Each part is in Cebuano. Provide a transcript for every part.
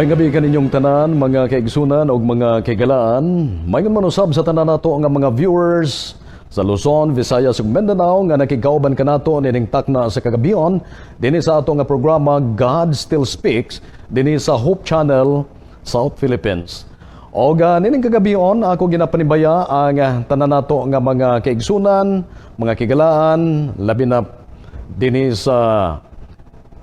Maayong gabii kaninyong tanan, mga kaigsunan ug mga kahigalaan. Maayong man usab sa tanan nato nga mga viewers sa Luzon, Visayas ug Mindanao nga nakigkauban kanato nining takna sa kagabion dinhi sa ato nga programa God Still Speaks dinhi sa Hope Channel South Philippines. Og nining kagabion, ako ginapanibaya ang tanan nato nga mga kaigsunan, mga kahigalaan, labi na dinhi sa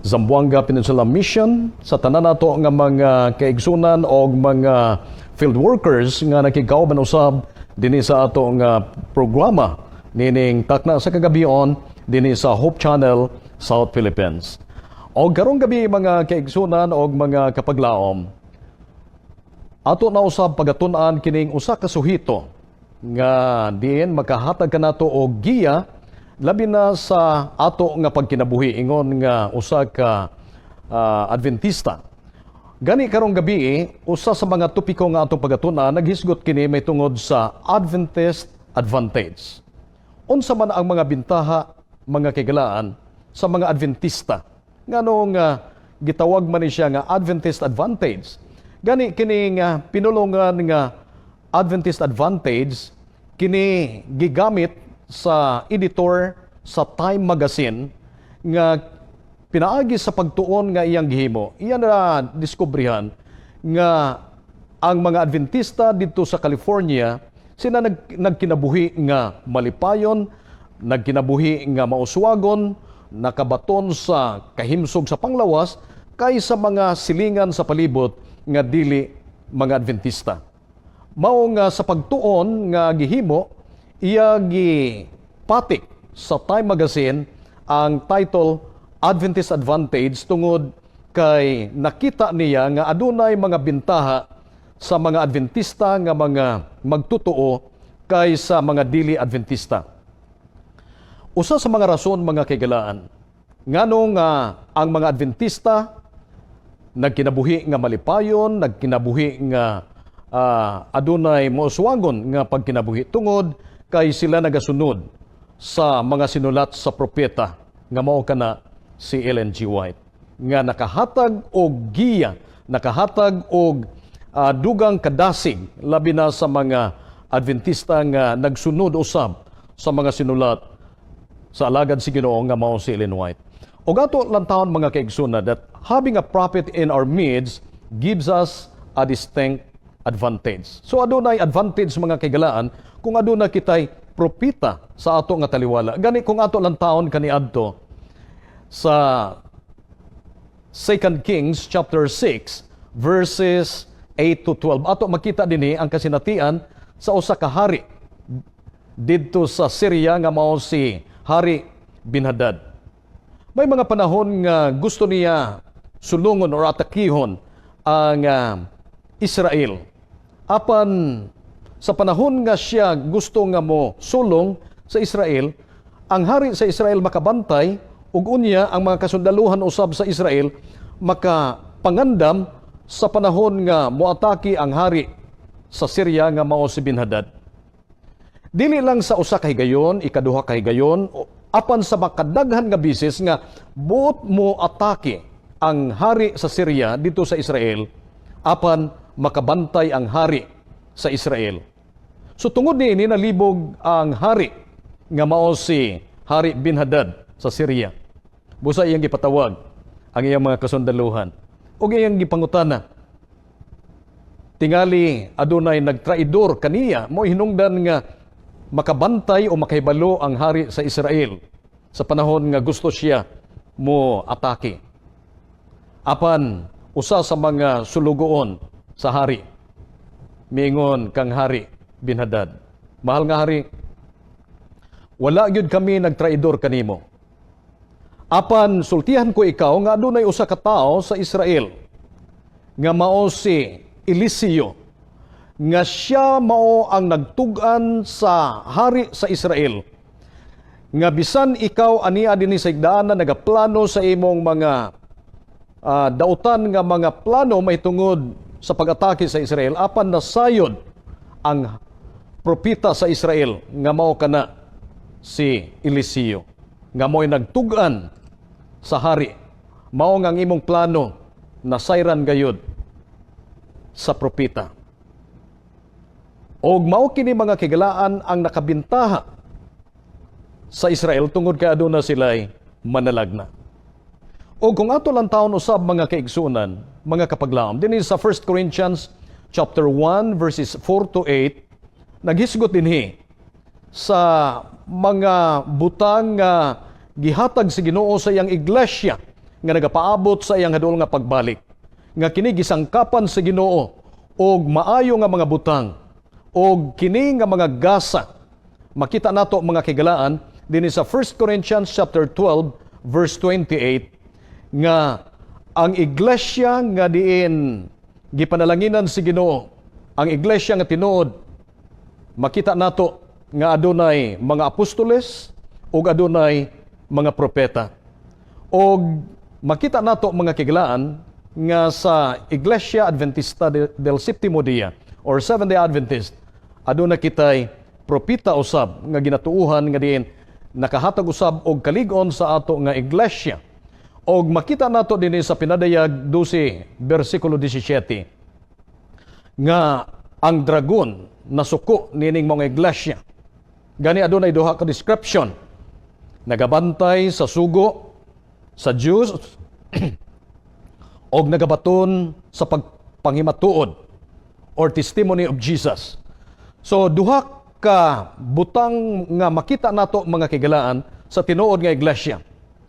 Zamboanga Peninsula Mission, sa tanan nato nga mga kaigsunan og mga field workers nga nakigkauban usab dinhi sa ato nga programa nining takna sa kagabion dinhi sa Hope Channel South Philippines. Og karong gabi, mga kaigsunan og mga kapaglaom, ato na usab pagatun-an kining usa ka suhito nga diin makahatag kanato og giya, labi na sa ato nga pagkinabuhi ingon nga usa ka Adventista. Gani karong gabi, usa sa mga topiko nga atong pagatun-an naghisgot kini may tungod sa Adventist Advantage. Unsa man ang mga bintaha, mga kahigalaan, sa mga Adventista? Ngano nga gitawag man ni siya nga Adventist Advantage? Gani kini nga pinulungan nga Adventist Advantage, kini gigamit sa editor sa Time Magazine nga pinaagi sa pagtuon nga iyang gihimo, iya na diskubrihan nga ang mga Adventista didto sa California sila nagkinabuhi nga malipayon, nagkinabuhi nga mauswagon, nakabaton sa kahimsog sa panglawas kaysa mga silingan sa palibot nga dili mga Adventista. Mao nga sa pagtuon nga gihimo, iya gipatik sa Time Magazine ang title Adventist Advantage tungod kay nakita niya nga adunay mga bintaha sa mga Adventista nga mga magtutoo kaysa mga dili Adventista. Usa sa mga rason, mga kahigalaan, ngano nga ang mga Adventista nagkinabuhi nga malipayon, nagkinabuhi nga adunay mauswagon nga pagkinabuhi, tungod kay sila nagasunod sa mga sinulat sa propeta nga mao kana si Ellen G. White nga nakahatag og giya, nakahatag og dugang kadasig, labi na sa mga Adventista nga nagsunod usab sa mga sinulat sa alagad sa Ginoo nga mao si Ellen White. Og ato lantawon, mga kaigsunan, that having a prophet in our midst gives us a distinct advantage. So adunay advantage, mga kahigalaan, kung aduna kitay propeta sa ato nga taliwala. Gani kung ato lantawon kaniadto sa 2 Kings chapter 6 verses 8 to 12. Ato makita dinhi ang kasinatian sa usa ka hari didto sa Syria nga mao si Hari Binhadad. May mga panahon nga gusto niya sulungon or atakihon ang Israel. Apan sa panahon nga siya gusto nga mo sulong sa Israel, ang hari sa Israel makabantay ug unya ang mga kasundaluhan usab sa Israel makapangandam sa panahon nga moatake ang hari sa Syria nga mao si Binhadad. Dili lang sa usa ka higayon, ikaduha ka higayon, apan sa makadaghan nga bisis nga buot mo atake ang hari sa Syria didto sa Israel, apan makabantay ang hari sa Israel. So tungod niini, nalibog ang hari nga mao si Hari Binhadad sa Syria. Busa iyang gipatawag ang iyang mga kasundaluhan ug iyang gipangutana. Tingali adunay nagtraidor kaniya, mo hinungdan nga makabantay o makahibalo ang hari sa Israel sa panahon nga gusto siya mo atake. Apan usa sa mga sulugoon sa hari miingon kang Hari Binhadad, "Mahal nga hari, wala gyud kami nagtraidor kanimo. Apan sultihan ko ikaw nga adunay usa ka tawo sa Israel nga mao si Eliseo nga siya mao ang nagtug-an sa hari sa Israel nga bisan ikaw ania dinhi sa higdaan na nagaplano sa imong mga dautan nga mga plano mahitungod sa pag-atake sa Israel, apan nasayod ang propeta sa Israel nga mao kana si Eliseo nga mo'y nagtug-an sa hari. Mao nga ang imong plano nasayran gayud." sa propeta. Og mao kini, mga kigalaan, ang nakabintaha sa Israel tungod kay aduna sila'y manalagna. O kung ato lang taon usab, mga kaigsunan, mga kapaglaom, dinhi sa 1 Corinthians chapter 1 verses 4 to 8, naghisgot dinhi sa mga butang nga gihatag si Ginoo sa iyang iglesia nga nagapaabot sa iyang haduol nga pagbalik. Nga kini gisangkapan sa Ginoo og maayo nga mga butang og kini nga mga gasa. Makita nato, mga kigalaan, dinhi sa 1 Corinthians chapter 12 verse 28 nga ang iglesia nga diin gipanalanginan si Ginoo, ang iglesia nga tinuod, makita nato nga adunay mga apostoles ug adunay mga propeta. Og makita nato, mga kigalaan, nga sa Iglesia Adventista del Septimo Dia or Seventh-day Adventist, aduna kitay propeta usab nga ginatuuhan nga diin nakahatag usab og kalig-on sa ato nga iglesia. Og makita nato dinhi sa Pinadayag 12 bersikulo 17 nga ang dragon nasuko nining mga iglesia. Gani adunay duha ka description. Nagabantay sa sugo sa Diyos og nagabaton sa pagpanghimatuod or testimony of Jesus. So duha ka butang nga makita nato, mga kigalaan, sa tinuod nga iglesia.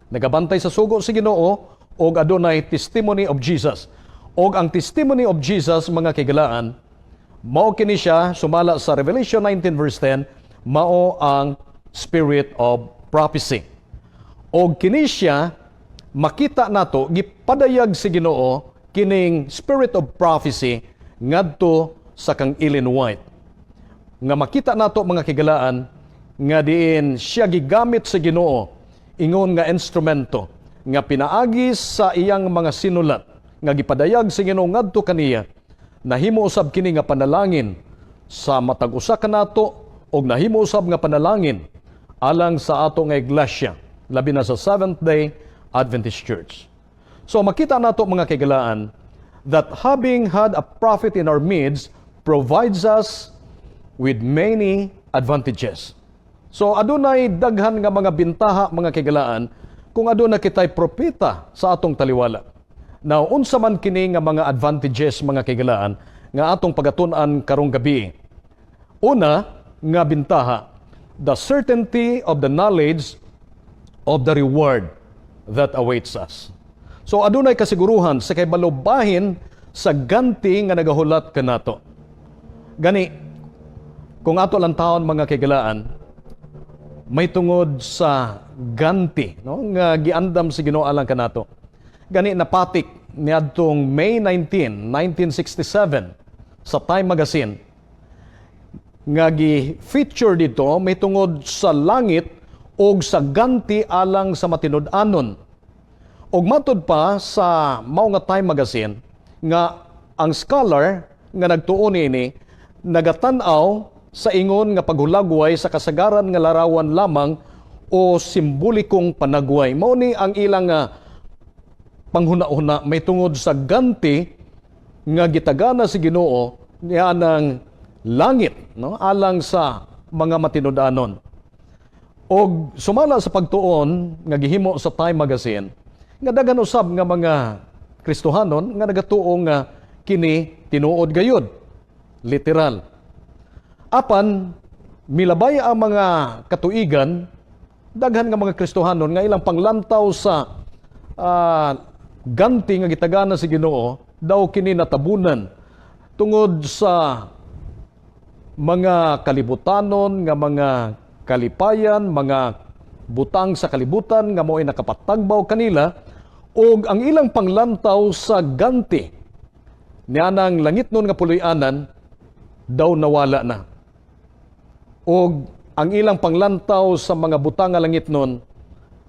Nagabantay sa sugo sa Ginoo og adunay testimony of Jesus. Og ang testimony of Jesus, mga kigalaan, mao kini siya sumala sa Revelation 19 verse 10, mao ang spirit of prophecy. Og kini siya makita nato gipadayag si Ginoo kining spirit of prophecy ngadto sa kang Ellen White. Nga makita nato, mga kigalaan, nga diin siya gigamit sa Ginoo ingon nga instrumento nga pinaagi sa iyang mga sinulat nga gipadayag sa Ginoo ngadto kaniya, nahimo usab kini nga panalangin sa matag usa kanato og nahimo usab nga panalangin alang sa ato nga iglesia, labi na sa Seventh Day Adventist Church. So makita nato, mga kigalaan, that having had a prophet in our midst provides us with many advantages. So adunay daghan nga mga bintaha, mga kigalaan, kung aduna kitay propeta sa atong taliwala. Now, unsa man kini nga mga advantages, mga kigalaan, nga atong pagatun-an karong gabi? Una nga bintaha, the certainty of the knowledge of the reward that awaits us. So adunay kasiguruhan sa kay bahin sa ganti nga nagahulat kanato. Gani kung ato lang taon, mga kigalaan, may tungod sa ganti, no, nga giandam si Ginoo alang kanato. Gani napatik niadtong May 19, 1967 sa Time Magazine nga gi-feature dito may tungod sa langit og sa ganti alang sa matinud-anon. Og matud pa sa mao nga Time Magazine nga ang scholar nga nagtuon niini nagatan-aw sa ingon nga paghulagway sa kasagaran nga larawan lamang o simbolikong panagway. Mao ni ang ilang panghuna-huna may tungod sa ganti nga gitagana si Ginoo niya ng langit, no, alang sa mga matinud-anon. Og sumala sa pagtuon nga gihimo sa Time Magazine nga daghan usab nga mga Kristohanon nga nagatuo nga kini tinuod gayud, literal. Apan milabay ang mga katuigan, daghan nga mga Kristohanon nga ilang panglantaw sa ganti nga gitagana si Ginoo daw kini natabunan tungod sa mga kalibutanon nga mga kalipayan, mga butang sa kalibutan nga mo'y nakapatagbaw kanila, ug ang ilang panglantaw sa ganti nianang langit nun nga puloy-anan daw nawala na. Og ang ilang panglantaw sa mga butang nga langit nun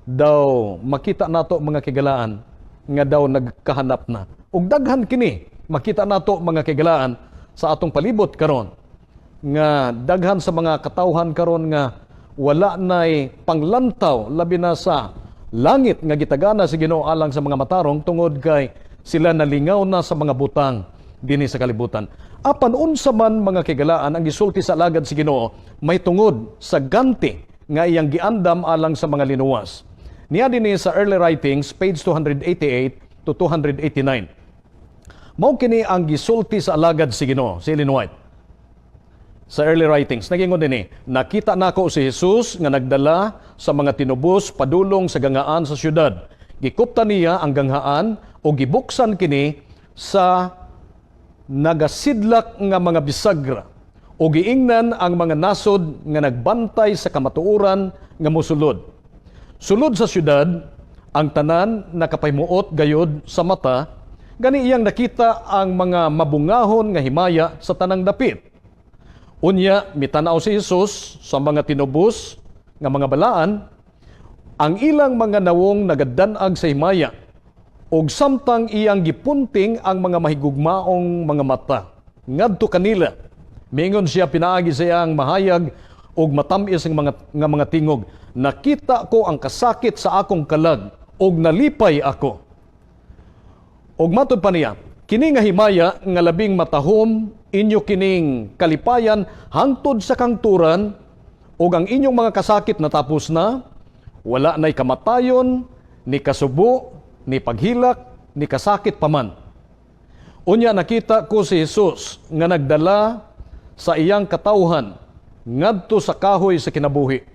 daw makita nato, mga kigalaan, nga daw nagkahanap na. Ug daghan kini makita nato, mga kigalaan, sa atong palibot karon nga daghan sa mga katawhan karon nga wala nay panglantaw labi na sa langit nga gitagana si Ginoo alang sa mga matarong tungod kay sila nalingaw na sa mga butang dinhi sa kalibutan. Apan unsa man, mga kigalaan, ang gisulti sa alagad sa Ginoo may tungod sa ganti nga iyang giandam alang sa mga linuwas? Niya dinhi sa Early Writings, page 288 to 289. Mao kini ang gisulti sa alagad si Ginoo, si Ellen White. Sa Early Writings, nagingon dinhi, "Nakita nako si Jesus nga nagdala sa mga tinubos padulong sa ganghaan sa syudad. Gikuptan niya ang ganghaan o gibuksan kini sa nagasidlak nga mga bisagra o giingnan ang mga nasod nga nagbantay sa kamatuoran nga mosulod. Sulod sa syudad, ang tanan nakapahimuot gayod sa mata, gani iyang nakita ang mga mabungahon nga himaya sa tanang dapit. Unya, mitanaw si Jesus sa mga tinubos nga mga balaan, ang ilang mga nawong nagadanag sa himaya, ug samtang iyang gipunting ang mga mahigugmaong mga mata ngadto kanila, mingon siya pinaagi sa iyang mahayag ug matam-is nga mga tingog, 'Nakita ko ang kasakit sa akong kalag ug nalipay ako.' Ug matud pa niya, 'Kini nga himaya nga labing matahom, inyo kining kalipayan hangtod sa kangturan, ug ang inyong mga kasakit natapos na. Wala na'y kamatayon, ni kasubo, ni paghilak, ni kasakit paman. Unya nakita ko si Jesus nga nagdala sa iyang katawhan ngadto sa kahoy sa kinabuhi.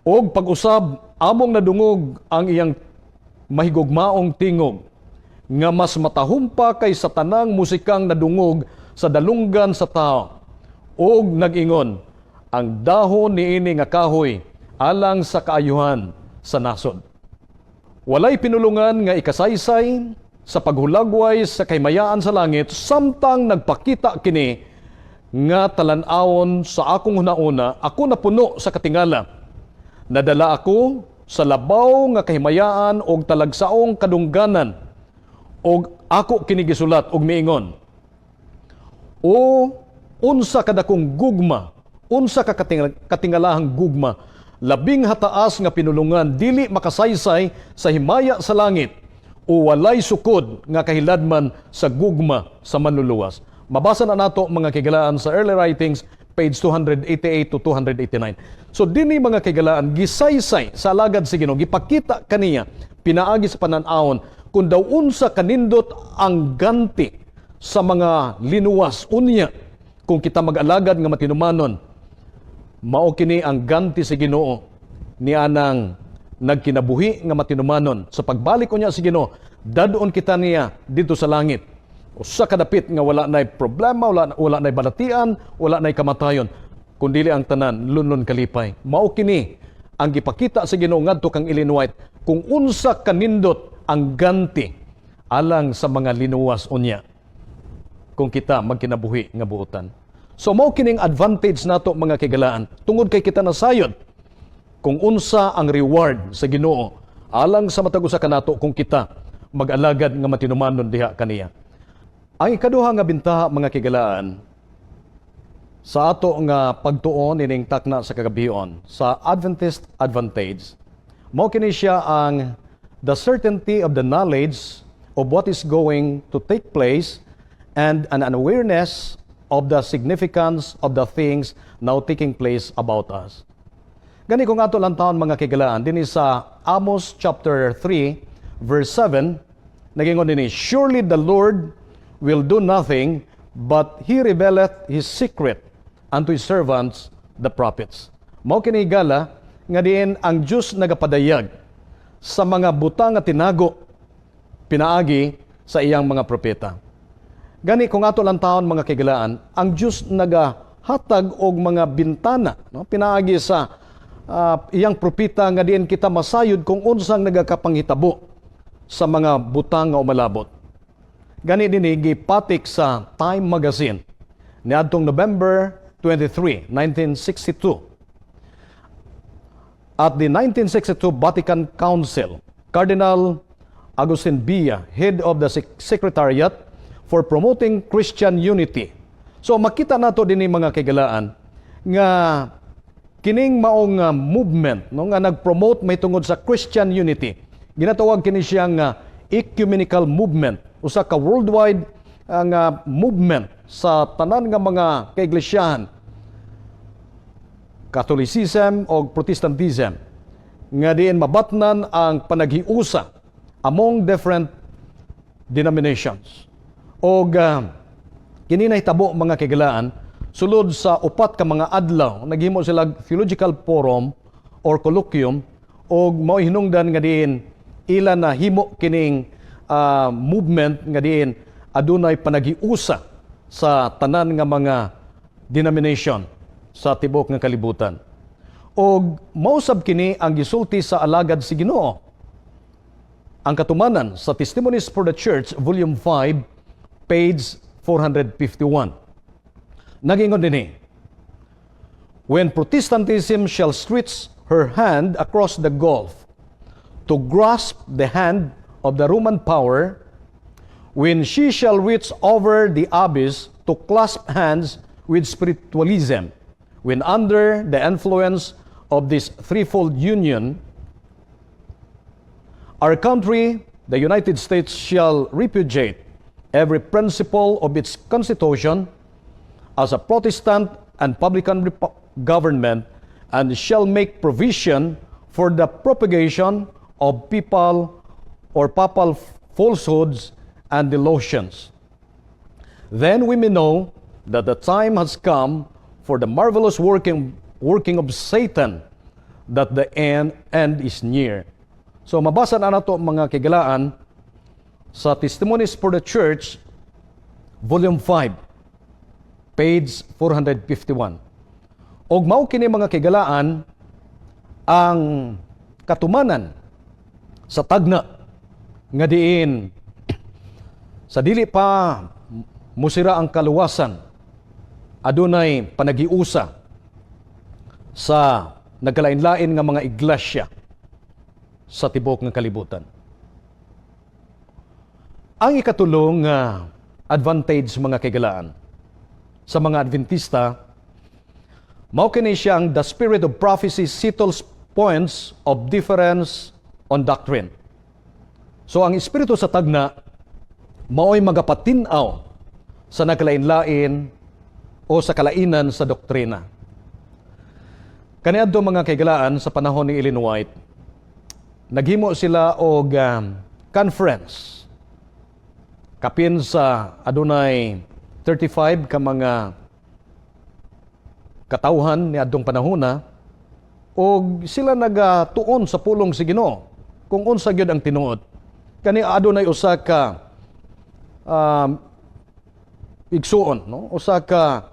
Og pag-usab among nadungog ang iyang mahigugmaong tingog nga mas matahom pa kay sa tanang musikang nadungog sa dalunggan sa tao. Og nag-ingon, 'Ang dahon niini nga kahoy alang sa kaayuhan sa nasod.' Walay pinulungan nga ikasaysay sa paghulagway sa kahimayaan sa langit samtang nagpakita kini nga talan-awon sa akong hunauna, ako napuno sa katingala. Nadala ako sa labaw nga kahimayaan og talagsaong kadungganan og ako kini gisulat og miingon, 'O unsa kadakong gugma, unsa ka katingalahang gugma, labing hataas nga pinulungan dili makasaysay sa himaya sa langit o walay sukod nga kahiladman sa gugma sa Manluluwas.'" Mabasa na nato, mga kigalaan, sa Early Writings, page 288 to 289. So dinhi, mga kigalaan, gisaysay sa alagad sa Ginoo, gipakita kaniya pinaagi sa panan-awon kung daw unsa kanindot ang ganti sa mga linuwas unya kung kita mag-alagad nga matinumanon. Mao kini ang ganti sa Ginoo ni anang nagkinabuhi nga matinumanon. Sa pagbalik unya sa Ginoo, dad-on kita niya didto sa langit. Usa ka dapit nga wala nay problema, wala nay balatian, wala nay kamatayon, kundili ang tanan lunlun kalipay. Mao kini ang gipakita sa Ginoo ngadto kang Ellen White kung unsa kanindot ang ganti alang sa mga linuwas unya kung kita magkinabuhi nga buotan. So mao kining advantage nato, mga kigalaan, tungod kay kita nasayod kung unsa ang reward sa Ginoo alang sa matag usa kanato kung kita mag-alagad nga matinumanon diha kaniya. Ang ikaduha nga bintaha, mga kigalaan, sa ato nga pagtuon ining takna sa kagabion sa Adventist Advantage, mao kini siya ang the certainty of the knowledge of what is going to take place and an awareness of the significance of the things now taking place about us. Gani kung ato lang taon, mga kigalaan, dinhi sa Amos chapter 3 verse 7, nagingon dinhi, "Surely the Lord will do nothing, but He revealeth His secret unto His servants, the prophets." Mao kini higala nga diin ang Dios nagapadayag sa mga butang nga tinago pinaagi sa iyang mga propeta. Gani kung ato lang taon, mga kigalaan, ang Dios nagahatag og mga bintana, no, pinaagi sa iyang propeta nga diin kita masayod kung unsang nagakapanghitabo sa mga butang nga umalabot. Gani dinhi gipatik sa Time Magazine niadtong November 23, 1962. At the 1962 Vatican Council, Cardinal Agustin Bea, head of the Secretariat for Promoting Christian Unity. So makita nato dinhi, mga kigalaan, nga kining maong movement, no, nga nag-promote may tungod sa Christian unity. Ginatawag kini siya nga ecumenical movement, usa ka worldwide ang movement sa tanan nga mga kaiglesiyahan, Catholicism o Protestantism, nga diin mabatnan ang panaghiusa among different denominations. Og kini nahitabo, mga kaigalaan, sulod sa 4 ka mga adlaw. Naghimo sila theological forum or colloquium og mao hinungdan nga diin ila na himo kining movement nga diin adunay panaghiusa sa tanan nga mga denomination sa tibuok nga kalibutan. Og mausab kini ang gisulti sa alagad si Ginoo. Ang katumanan sa Testimonies for the Church, Volume 5, page 451. Nagingon dinhi, "When Protestantism shall stretch her hand across the gulf to grasp the hand of the Roman power, when she shall reach over the abyss to clasp hands with spiritualism, when under the influence of this threefold union, our country, the United States, shall repudiate every principle of its constitution as a Protestant and Publican government and shall make provision for the propagation of people or papal falsehoods and delusions, then we may know that the time has come for the marvelous working of Satan, that the end is near." So mabasa na nato, mga kigalaan, sa Testimonies for the Church, Volume 5, page 451. Og mao kini, mga kigalaan, ang katumanan sa tagna nga diin sa dili pa musira ang kaluwasan, adunay panaghiusa sa nagkalain-lain nga mga iglesia sa tibuok nga kalibutan. Ang ikatulong nga advantage, mga kaigalaan, sa mga Adventista, mao kini siya ang the spirit of prophecy settles points of difference on doctrine. So ang espiritu sa tagna mao'y magapatin-aw sa nagkalain-lain o sa kalainan sa doktrina. Kaniadto, mga kaigalaan, sa panahon ni Ellen White, naghimo sila og conference. Kapin sa adunay 35 ka mga katawhan ni adtong panahona og sila nagatuon sa pulong si Ginoo kung unsa gyud ang tinuod. Kani adunay usa ka igsuon, no? Usa ka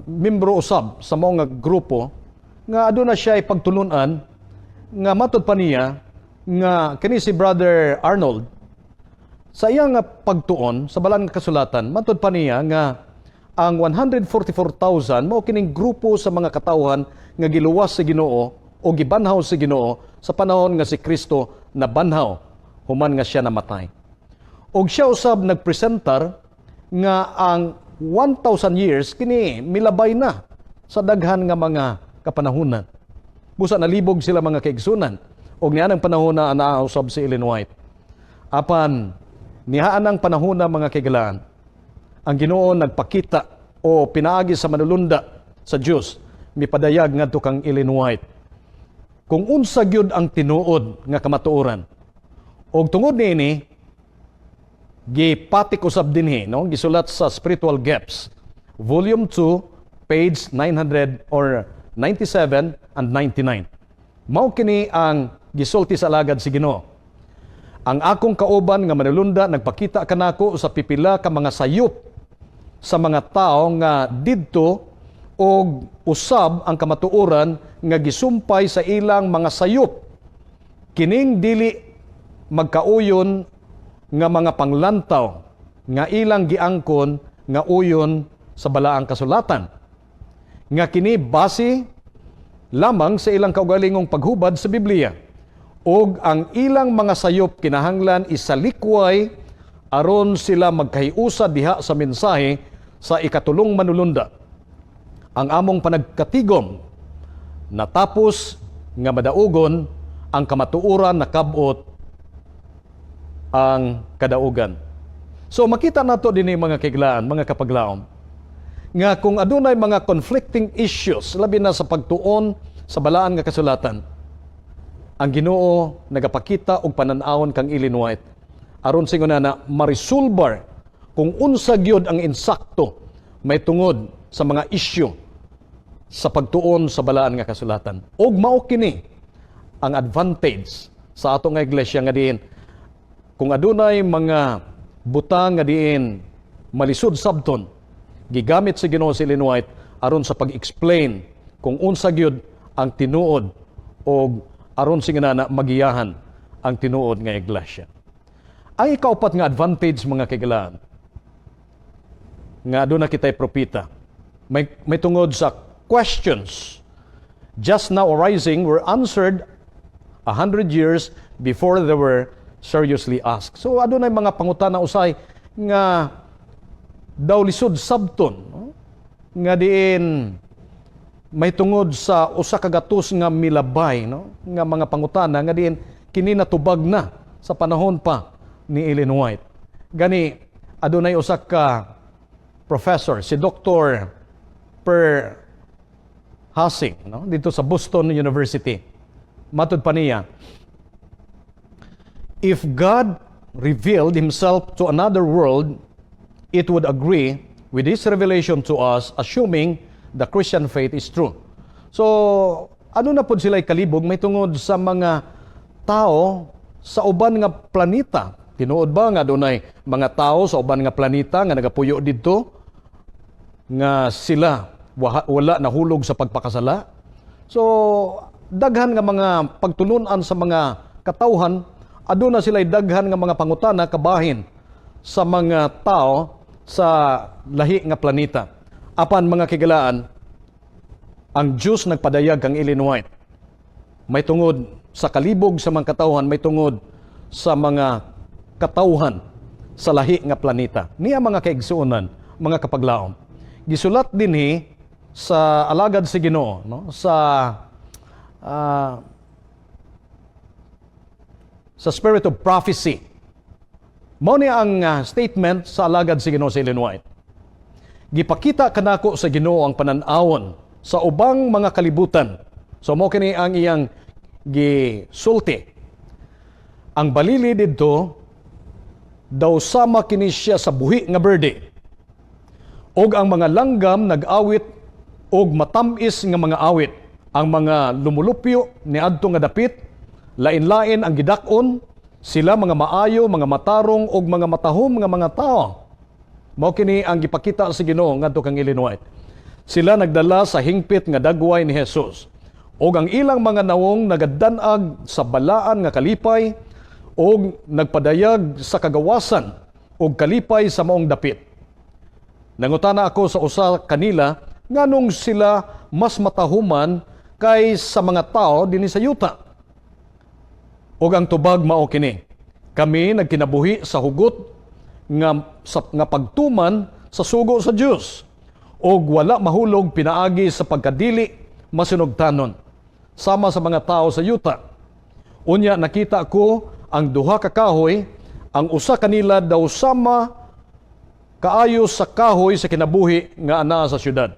membro usab sa mao nga grupo nga aduna siya pagtulunan nga matud pa niya nga kini si Brother Arnold, sa iyang nga pagtuon sa balaan nga kasulatan, matud pa niya nga ang 144,000 mao kining grupo sa mga katawhan nga giluwas sa Ginoo o gibanhaw sa Ginoo sa panahon nga si Kristo nabanhaw human nga siya namatay. Og siya usab nagpresentar nga ang 1,000 years kini milabay na sa daghan nga mga kapanahunan. Busa nalibog sila, mga kaigsunan. Og niya ang panahon na naa usab si Ellen White. Apan nihaan ang panahon na, mga kaigalaan, ang Ginoo nagpakita o pinaagi sa manulunda sa Dios, mipadayag ngadto kang Ellen White kung unsa gyud ang tinuod nga kamatuoran. Og tungod niini, gipatik usab dinhi, no, gisulat sa Spiritual Gifts, Volume 2, page 900 or 97 and 99. Mao kini ang gisulti sa alagad si Ginoo. "Ang akong kauban nga manulunda nagpakita kanako sa pipila ka mga sayop sa mga tao nga didto og usab ang kamatuoran nga gisumpay sa ilang mga sayop. Kining dili magkauyon nga mga panglantaw nga ilang giangkon nga uyon sa balaang kasulatan. Nga kini base lamang sa ilang kaugalingong paghubad sa Biblia. Og ang ilang mga sayop kinahanglan isalikway aron sila magkahiusa diha sa mensahe sa ikatulong manulunda. Ang among panagkatigom natapos nga madaugon ang kamatuoran, nakab-ot ang kadaugan." So makita nato dinhi, mga kaiglaan, mga kapaglaom, nga kung adunay mga conflicting issues, labi na sa pagtuon sa balaan nga kasulatan, ang Ginoo nagapakita og panan-awon kang Ellen White aron singon na marisolbar kung unsa gyud ang insakto may tungod sa mga issue sa pagtuon sa balaan nga kasulatan. Og mao kini ang advantage sa ato nga iglesia nga diin kung adunay mga butang nga diin malisod sabton, gigamit si Ginoo si Ellen White aron sa pag-explain kung unsa gyud ang tinuod og aron singon na magiyahan ang tinuod nga iglesia. Ang ikaupat nga advantage, mga kaigalaan, nga aduna kitay propeta may tungod sa questions just now arising were answered 100 years before they were seriously asked. So adunay mga pangutana usay nga daw lisod sabton, no? Nga diin may tungod sa 100 nga milabay, no, nga mga pangutana nga diin kini natubag na sa panahon pa ni Ellen White. Gani adunay usa ka professor, si Dr. Per Hassing, no, dito sa Boston University. Matud pa niya, if God revealed himself to another world, it would agree with his revelation to us, assuming the Christian faith is true. So, ano na pod sila kalibog may tungod sa mga tao sa uban nga planeta? Tinuod ba nga dunay mga tao sa uban nga planeta nga nagapuyo didto nga sila wala nahulog sa pagpakasala? So, daghan nga mga pagtulunan sa mga katawhan, aduna sila daghan nga mga pangutana kabahin sa mga tao sa lahi nga planeta. Apan, mga kigalaan, ang Diyos nagpadayag kang Ellen White may tungod sa kalibog sa mga katawhan may tungod sa mga katawhan sa lahi nga planeta. Niya, mga kaigsuonan, mga kapaglaom, gisulat dinhi sa alagad si Ginoo, no, sa Spirit of Prophecy. Mao ni ang statement sa alagad si Ginoo si Ellen White. Gipakita kanako sa Ginoo ang panan-awon sa ubang mga kalibutan. So mao kini ang iyang gisulti. Ang balili didto daw sama kini siya sa buhi nga berde. Og ang mga langgam nag-awit og matam-is nga mga awit. Ang mga lumulupyo niadto nga dapit, lain-lain ang gidak-on, sila mga maayo, mga matarong og mga matahom nga mga tao. Mao kini ang gipakita sa Ginoo ngadto kang Ellen White. Sila nagdala sa hingpit nga dagway ni Jesus. Og ang ilang mga nawong nagadanag sa balaan nga kalipay og nagpadayag sa kagawasan og kalipay sa maong dapit. Nangutana ako sa usa kanila nganong sila mas matahuman kay sa mga tao dinhi sa yuta. Og ang tubag mao kini: Kami nagkinabuhi sa hugot nga pagtuman sa sugo sa Dios og wala mahulog pinaagi sa pagkadili masinugtanon sama sa mga tao sa yuta. Unya nakita ko ang duha ka kahoy, ang usa kanila daw sama kaayo sa kahoy sa kinabuhi nga anaa sa syudad.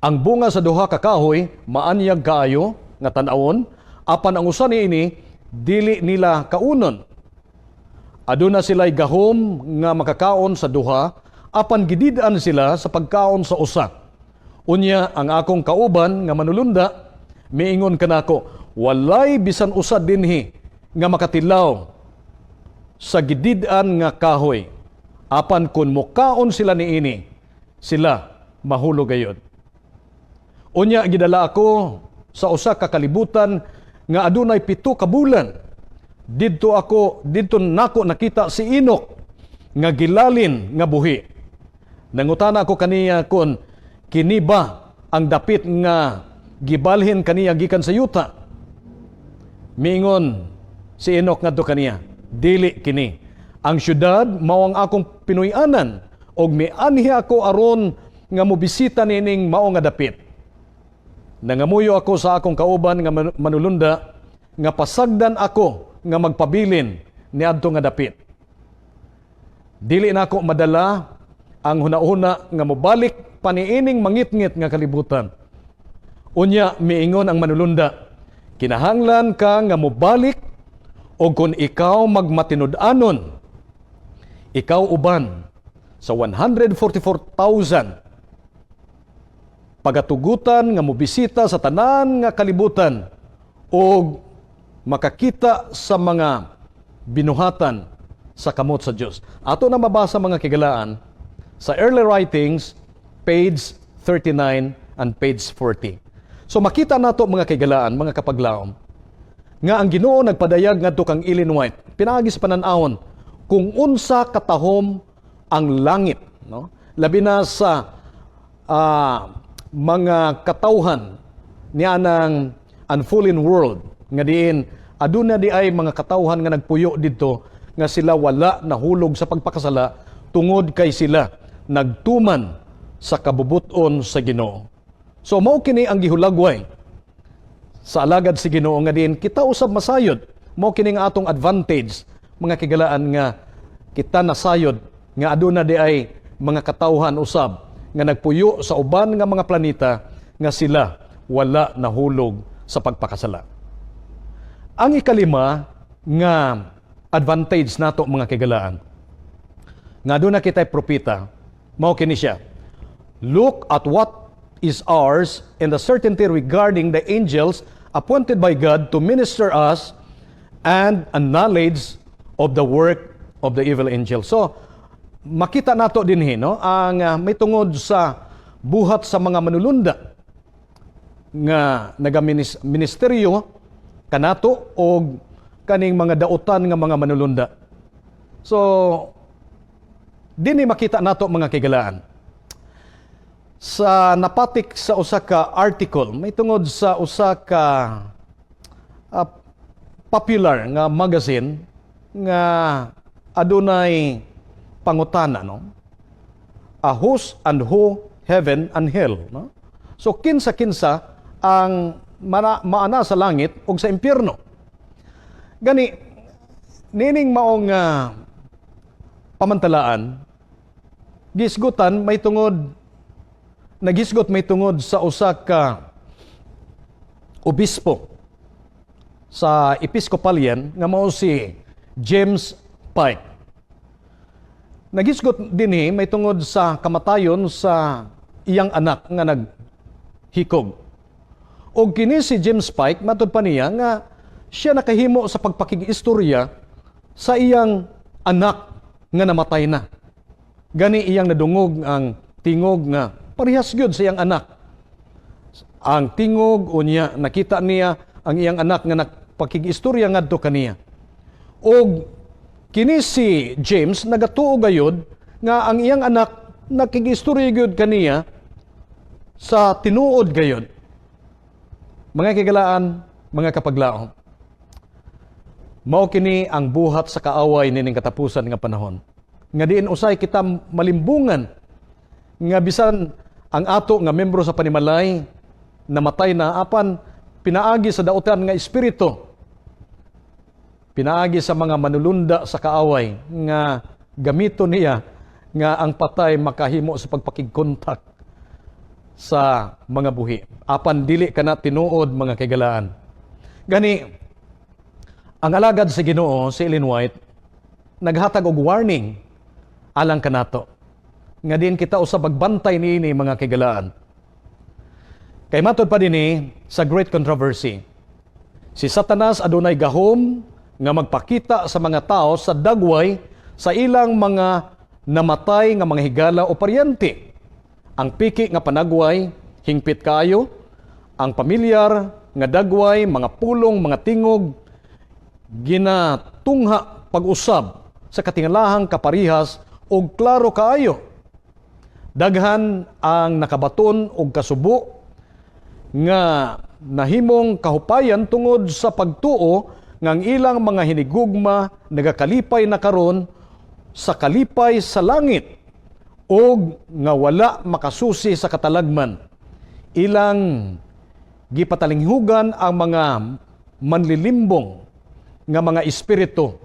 Ang bunga sa duha ka kahoy maanyag kaayo nga tan-awon, apan ang usa niini dili nila kaunon. Aduna sila'y gahom nga makakaon sa duha, apan gidid-an sila sa pagkaon sa usa. Unya ang akong kauban nga manulunda miingon kanako, walay bisan usa dinhi nga makatilaw sa gidid-an nga kahoy. Apan kung mukaon sila niini, sila mahulog gayod. Unya gidala ako sa usa ka kalibutan nga adunay 7 ka bulan. Didto nako nakita si Enoch nga gilalin nga buhi. Nangutana ako kaniya kon kini ba ang dapit nga gibalhin kaniya gikan sa yuta. Miingon si Enoch ngadto kaniya, dili kini. Ang syudad mao ang akong pinuy-anan og mianhi ako aron nga mobisita nining mao nga dapit. Nangamuyo ako sa akong kauban nga manulunda nga pasagdan ako nga magpabilin niadto nga dapit. Dili nako madala ang hunahuna nga mobalik pa niining mangitngit nga kalibutan. Unya miingon ang manulunda, "Kinahanglan ka nga mobalik og kung ikaw magmatinud-anon, ikaw uban sa 144,000 pagatugutan nga mobisita sa tanan nga kalibutan og makakita sa mga binuhatan sa kamot sa Dios." Ato na mabasa, mga kigalaan, sa Early Writings, page 39 and page 40. So makita nato, mga kigalaan, mga kapaglaom, nga ang Ginoo nagpadayag ngadto kang Ellen White pinaagi sa panan-awon kung unsa katahom ang langit, no? Labi na sa mga katawhan niya ng unfallen world nga diin aduna di ay mga katawhan nga nagpuyo didto nga sila wala nahulog sa pagpakasala tungod kay sila nagtuman sa kabubuton sa Ginoo. So mao kini ang gihulagway sa alagad si Ginoo nga diin kita usab masayod. Mao kini nga atong advantage, mga kigalaan, nga kita nasayod nga aduna di ay mga katawhan usab nga nagpuyo sa uban nga mga planeta nga sila wala nahulog sa pagpakasala. Ang ikalima nga advantage nato, mga kigalaan, nga aduna kita'y propeta, mao kini siya. Look at what is ours in the certainty regarding the angels appointed by God to minister us and a knowledge of the work of the evil angel. So, makita nato dinhi, no, ang may tungod sa buhat sa mga manulunda nga nagaministeryo kanato og kaning mga dautan nga mga manulunda. So dinhi makita nato, mga kigalaan, sa napatik sa usa ka article may tungod sa usa ka popular nga magazine nga adunay pangutana, no, "A who's and who heaven and hell," no? So kinsa kinsa ang maana sa langit ug sa impyerno? Gani nining maong pamantalaan, gisgutan may tungod, nagisgot may tungod sa usa ka obispo sa Episcopalian nga mao si James Pike. Nagisgot dinhi may tungod sa kamatayon sa iyang anak nga naghikog. Og kini si James Pike, matud pa niya nga siya nakahimo sa pagpakig-istorya sa iyang anak nga namatay na. Gani iyang nadungog ang tingog nga parehas gyud sa iyang anak. Ang tingog, unya nakita niya ang iyang anak nga nagpakig-istorya ngadto kaniya. Og kini si James nagatuo gayud nga ang iyang anak nakig-istorya gyud kaniya sa tinuod gayud. Mga kigalaan, mga kapaglaom, mao kini ang buhat sa kaaway nining katapusan nga panahon. Nga diin usay kita malimbungan nga bisan ang ato nga membro sa panimalay namatay na, apan pinaagi sa dautan nga espiritu, pinaagi sa mga manulunda sa kaaway nga gamito niya nga ang patay makahimo sa pagpakigkontak sa mga buhi. Apan dili kana tinuod, mga kaigalaan. Gani ang alagad sa Ginoo si Ellen White naghatag og warning alang kanato nga diin kita usab magbantay niini, mga kaigalaan. Kay matod pa dinhi sa Great Controversy, si Satanas adunay gahom nga magpakita sa mga tao sa dagway sa ilang mga namatay nga mga higala o paryente. Ang piki nga panagway, hingpit kaayo, ang pamilyar nga dagway, mga pulong, mga tingog, ginatungha pag-usab sa katingalahang kaparihas og klaro kaayo. Daghan ang nakabaton og kasubo nga nahimong kahupayan tungod sa pagtuo nga ang ilang mga hinigugma nagakalipay na karon sa kalipay sa langit og nga wala makasusi sa katalagman. Ilang gipatalinghugan ang mga manlilimbong nga mga espiritu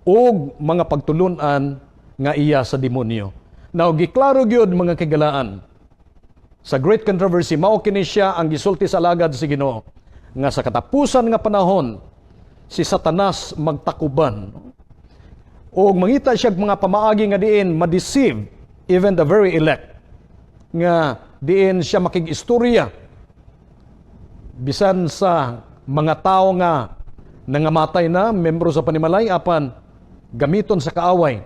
og mga pagtulunan nga iya sa demonyo. Now, giklaro gyud, mga kahigalaan, sa Great Controversy, mao kini siya ang gisulti sa alagad sa Ginoo nga sa katapusan nga panahon si Satanas magtakuban og mangita siya mga pamaagi nga diin ma-deceive even the very elect, nga diin siya makig-istorya bisan sa mga tao nga nangamatay na membro sa panimalay, apan gamiton sa kaaway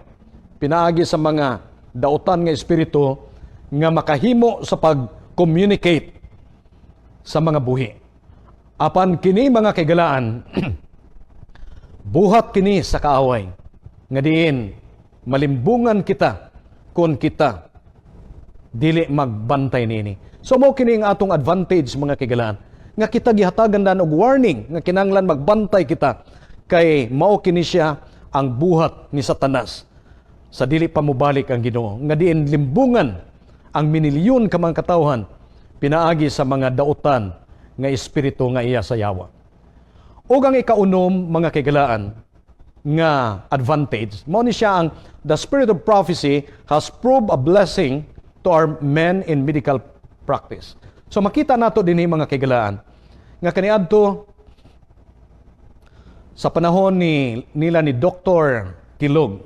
pinaagi sa mga dautan nga espiritu nga makahimo sa pag-communicate sa mga buhi. Apan kini, mga kahigalaan, buhat kini sa kaaway nga diin malimbungan kita kung kita dili magbantay niini. So mao kini ang atong advantage, mga kahigalaan, nga kita gihatagan dan og warning nga kinahanglan magbantay kita kay mao kini siya ang buhat ni Satanas sa dili pa mobalik ang Ginoo, nga diin limbungan ang minilyon ka mga katawhan pinaagi sa mga dautan nga espiritu nga iya sa yawa. Ug ang ikaunom, mga kahigalaan, nga advantage, mao ni siya ang the spirit of prophecy has proved a blessing to our men in medical practice. So makita nato dinhi, mga kahigalaan, nga kaniadto sa panahon ni nila ni Dr. Kilog,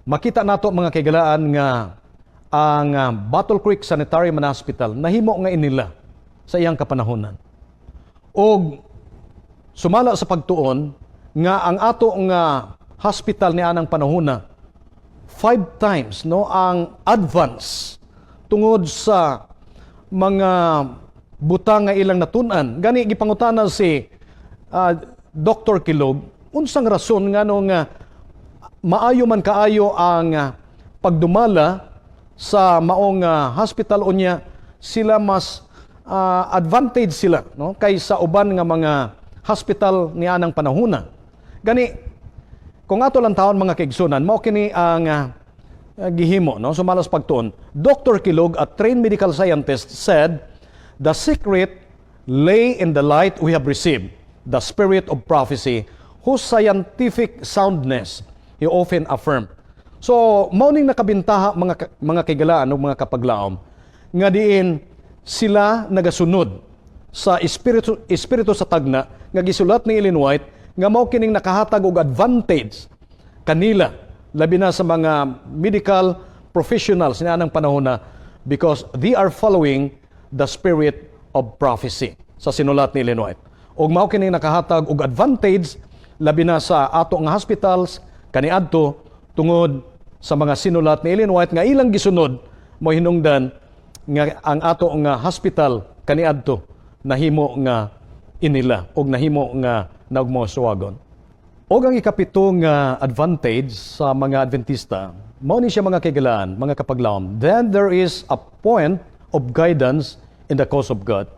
makita nato, mga kahigalaan, nga ang Battle Creek Sanitarium and Hospital nahimo nga inila sa iyang kapanahonan. Og sumala sa pagtuon nga ang ato nga hospital ni anang panahona five times, no, ang advance tungod sa mga butang nga ilang natun-an. Gani gipangutana si Dr. Kilog unsang rason ngano nga maayo man kaayo ang pagdumala sa maong hospital, unya sila mas advantage sila, no, kaysa uban nga mga hospital ni anang panahona. Gani kung ato lang taon, mga kaigsunan, mao kini ang gihimo, no, sumala sa pagtuon. Dr. Kilog, a trained medical scientist, said the secret lay in the light we have received, the spirit of prophecy, whose scientific soundness he often affirmed. So, mao ning nakabintaha, mga kahigalaan ug mga kapaglaom, nga diin sila nagasunod sa espiritu sa tagna nga gisulat ni Ellen White, nga mao kining nakahatag og advantage kanila, labi na sa mga medical professionals ni anang panahon na, because they are following the spirit of prophecy sa sinulat ni Ellen White. Ug mao kining nakahatag og advantage labi na sa ato nga hospitals kaniadto tungod sa mga sinulat ni Ellen White nga ilang gisunod, mo hinungdan nga ang ato nga hospital kaniadto nahimo nga inila og nahimo nga nagmosuwagon. Og ang ikapito nga advantage sa mga Adventista, mao ni siya, mga kahigalaan, mga kapaglaom. Then there is a point of guidance in the cause of God.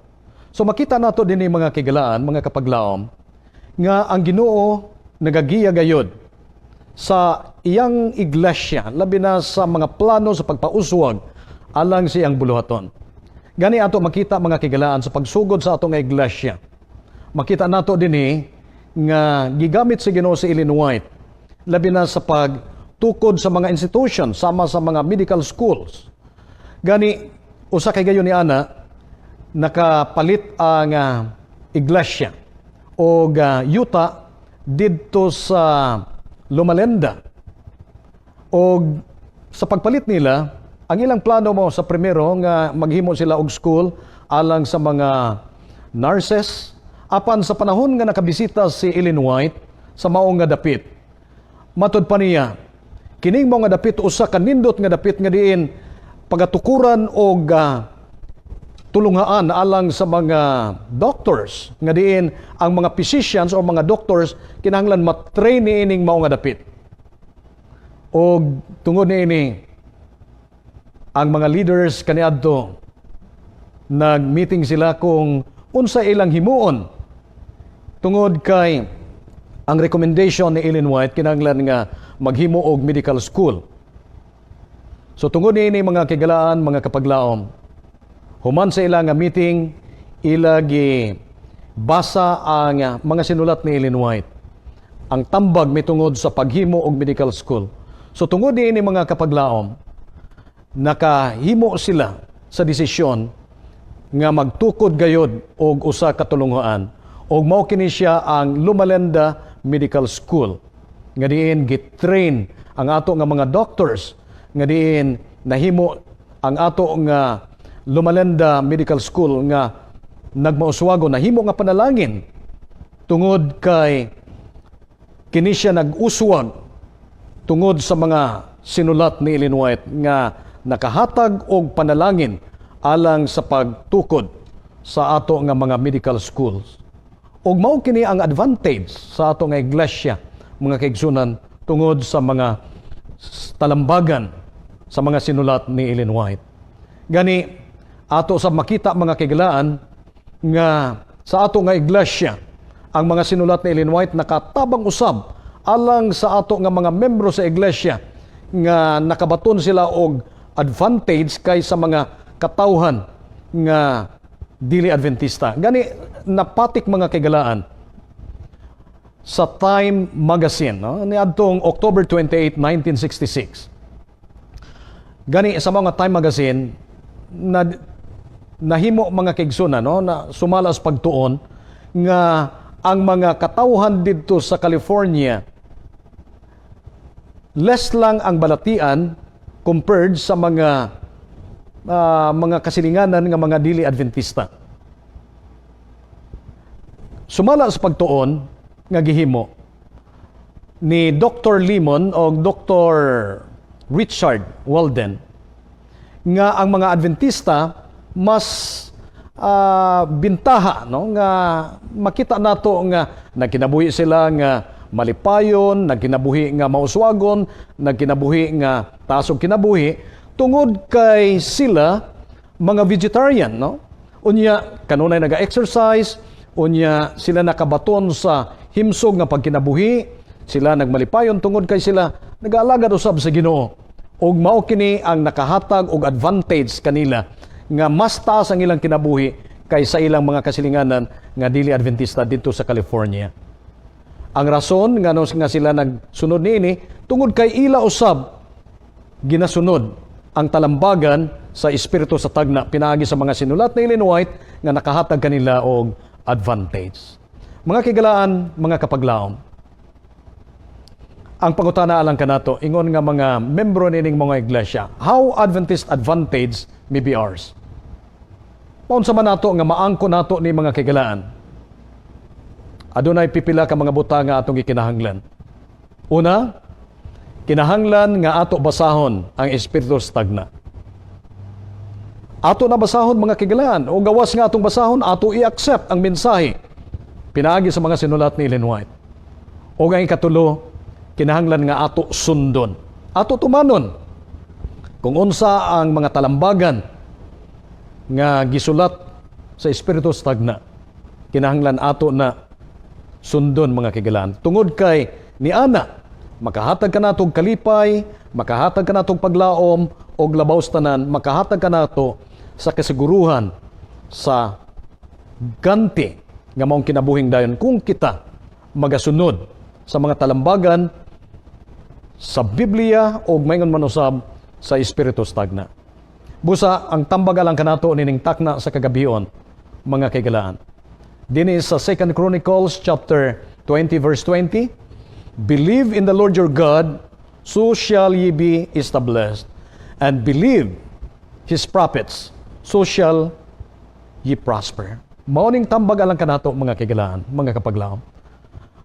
So makita nato dinhi, mga kahigalaan, mga kapaglaom, nga ang Ginoo nagagiya gayod sa iyang iglesia, labi na sa mga plano sa pagpauswag alang sa iyang buluhaton. Gani ato makita, mga kahigalaan, sa pagsugod sa atong iglesia. Makita nato dinhi nga gigamit si Ginoo si Ellen White labi na sa pagtukod sa mga institution sama sa mga medical schools. Gani usa kay gayon ni ana nakapalit ang iglesia og yuta didto sa Loma Linda. Og sa pagpalit nila, ang ilang plano mo sa primero nga maghimo sila og school alang sa mga nurses. Apan sa panahon nga nakabisita si Ellen White sa maong nga dapit, matud pa niya, kining mao nga dapit usa ka nindot nga dapit nga diin pagatukuran og tulungaan alang sa mga doctors, nga diin ang mga physicians o mga doctors kinahanglan ma-train niining mao nga dapit. Og tungod niini, ang mga leaders kaniadto nag-meeting sila kung unsa ilang himuon tungod kay ang recommendation ni Ellen White kinahanglan nga maghimo og medical school. So tungod niini, mga kahigalaan, mga kapaglaom, human sa ila nga meeting, ila gi basa ang mga sinulat ni Ellen White. Ang tambag mitungod sa paghimo og medical school. So tungod niini, mga kapaglaom, nakahimo sila sa desisyon nga magtukod gayod og usa ka tulunghaan og mao kini siya ang Loma Linda Medical School nga diin gitrain ang ato nga mga doctors, nga diin nahimo ang ato nga Loma Linda Medical School nga nagmauswago, nahimo nga panalangin tungod kay kini siya nag-uswag tungod sa mga sinulat ni Ellen White nga nakahatag og panalangin alang sa pagtukod sa ato nga mga medical schools. Ug mao kini ang advantage sa ato nga iglesia, mga kaigsunan, tungod sa mga talambagan sa mga sinulat ni Ellen White. Gani ato sa makita, mga kahigalaan, nga sa ato nga iglesia ang mga sinulat ni Ellen White nakatabang usab alang sa ato nga mga membro sa iglesia nga nakabaton sila og advantage kaysa mga katawhan nga dili Adventista. Gani napatik, mga kahigalaan, sa Time Magazine, no, niadtong October 28, 1966. Gani sa mga Time Magazine na nahimo, mga kaigsunan, no, na sumala sa pagtuon nga ang mga katawhan didto sa California less lang ang balatian compared sa mga kasilinganan nga mga dili Adventista. Sumala sa pagtuon nga gihimo ni Dr. Lemon o Dr. Richard Walden nga ang mga Adventista mas bintaha, no, nga makita nato nga nagkinabuhi sila nga malipayon, nagkinabuhi nga mauswagon, nagkinabuhi nga taas og kinabuhi tungod kay sila mga vegetarian, no? Unya kanunay naga-exercise, unya sila nakabaton sa himsog nga pagkinabuhi, sila nagmalipayon tungod kay sila nag-aalagad usab sa Ginoo. Ug mao kini ang nakahatag og advantage kanila nga mas taas ang ilang kinabuhi kaysa ilang mga kasilinganan nga dili Adventista didto sa California. Ang rason ngano nga sila nagsunod niini, tungod kay ila usab ginasunod ang talambagan sa espiritu sa tagna pinaagi sa mga sinulat ni Ellen White nga nakahatag kanila og advantage. Mga kahigalaan, mga kapaglaom, ang pangutana alang kanato, ingon nga mga membro nining mga iglesia, how Adventist advantage may be ours? Paunsa man nato nga maangko nato ni, mga kahigalaan? Adunay pipila ka mga butang nga atong gikinahanglan. Una, kinahanglan nga ato basahon ang espiritu sa tagna. Ato na basahon, mga kahigalaan, o gawas nga atong basahon, ato i-accept ang mensahe pinaagi sa mga sinulat ni Ellen White. O ang ikatulo, kinahanglan nga ato sundon. Ato tumanon kung unsa ang mga talambagan nga gisulat sa espiritu sa tagna. Kinahanglan ato na sundon, mga kahigalaan. Tungod kay ni ana makahatag kanatog kalipay, makahatag kanatog paglaom og labaw sa tanan, makahatag kanato sa kasiguruhan sa ganti nga maong kinabuhing dayon kung kita magasunod sa mga talambagan sa Biblia o maingon man usab sa espiritu sa tagna. Busa ang tambag alang kanato nining takna sa kagabion, mga kahigalaan. Dinhi sa 2 Chronicles chapter 20 verse 20, "Believe in the Lord your God, so shall ye be established, and believe his prophets, so shall ye prosper." Mao ning tambag alang kanato, mga kahigalaan, mga kapaglaom.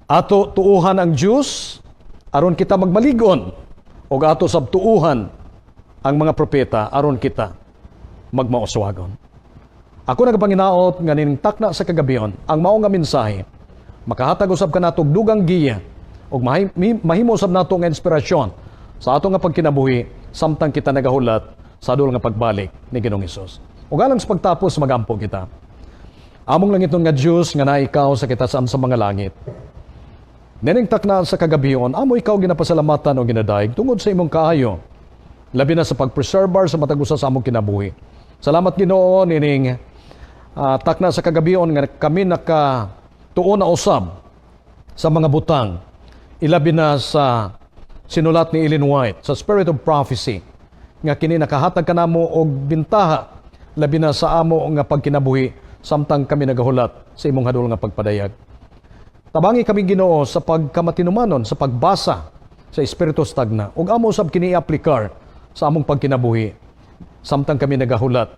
Ato tuuhan ang Dios aron kita magmaligon ug ato sab tuuhan ang mga propeta aron kita magmauswagon. Ako nagapanginaot nga nining takna sa kagabion, ang mao nga mensahe makahatag usab kanato og dugang giya ug mahimo usab nato nga inspirasyon sa ato nga pagkinabuhi samtang kita nagahulat sa duol nga pagbalik ni Ginoong Hesus. Ug alang sa pagtapos, magampo kita. Among langitnon nga Dios nga naa ikaw sa kitasan sa mga langit. Nining takna sa kagabion, amo ikaw ginapasalamatan o ginadayeg tungod sa imong kaayo, labi na sa pagpreserbar sa matag usa sa among kinabuhi. Salamat, Ginoo, nining takna sa kagabion nga kami naka tuon na usab sa mga butang, ilabi na sa Sinulat ni Ellen White sa Spirit of Prophecy nga kini nakahatag kanamo og bintaha, labi na sa amo nga pagkinabuhi samtang kami nagahulat sa imong hadol nga pagpadayag. Tabangi kami, Ginoo, sa pagkamatinumanon sa pagbasa sa Espiritu sa Tagna ug amo sab kini iaplikar sa among pagkinabuhi samtang kami nagahulat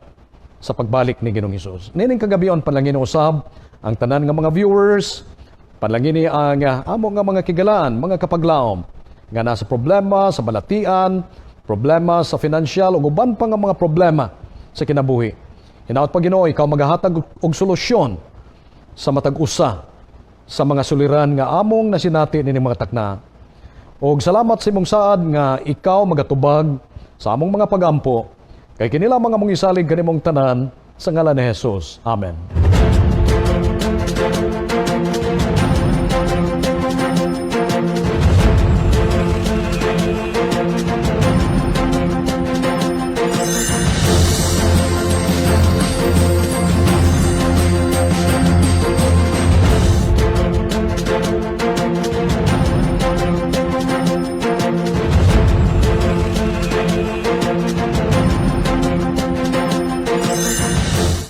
sa pagbalik ni Ginoong Hesus. Nining kagabion, panalangin usab ang tanan nga mga viewers, panalangini ang amo nga mga kigalaan, mga kapaglaom nga nasa problema sa balatian, problema sa financial ug uban pa nga mga problema sa kinabuhi. Hinaot pa, Ginoo, ikaw magahatag og solusyon sa matag usa sa mga suliran nga among nasinati nining mga takna. Og salamat sa imong saad nga ikaw magatubag sa among mga pagampo, kay kini lamang among isalig kanimong tanan sa ngalan ni Jesus. Amen.